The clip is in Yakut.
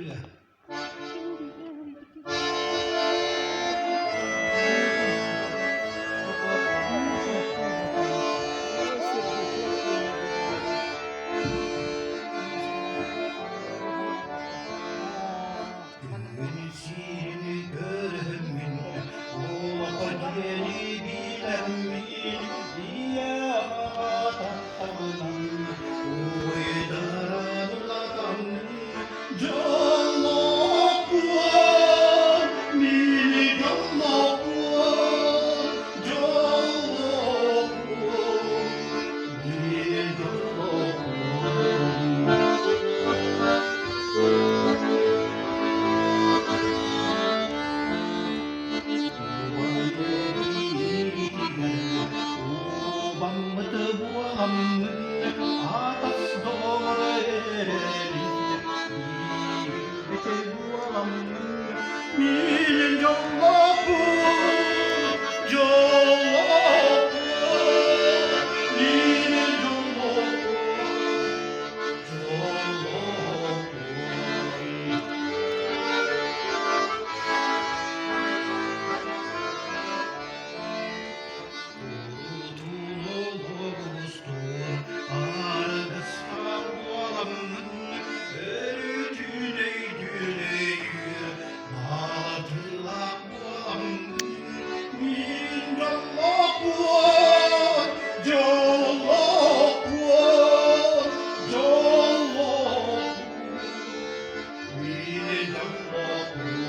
Ырыа. Күн сирин көрөммүн, олоххо диэри билэммин, ийэ тапталынан уйдаран улатаммын, дьоллоохпун, мин дьоллоохпун, дьоллоохпун, мин дьоллоохпун. Уобаммыт буоламмын, атас доҕор эрэлин, биирбит буоламмын, мин дьоллоохпун, дьоллоохпун, мин дьоллоохпун, дьоллоохпун. Аргыстаах буоламмын, өрүүтүн өйдүүр өйүүр, баатылаах буоламмын, мин дьоллоохпун, дьоллоохпун, дьоллоохпун, мин дьоллоохпун.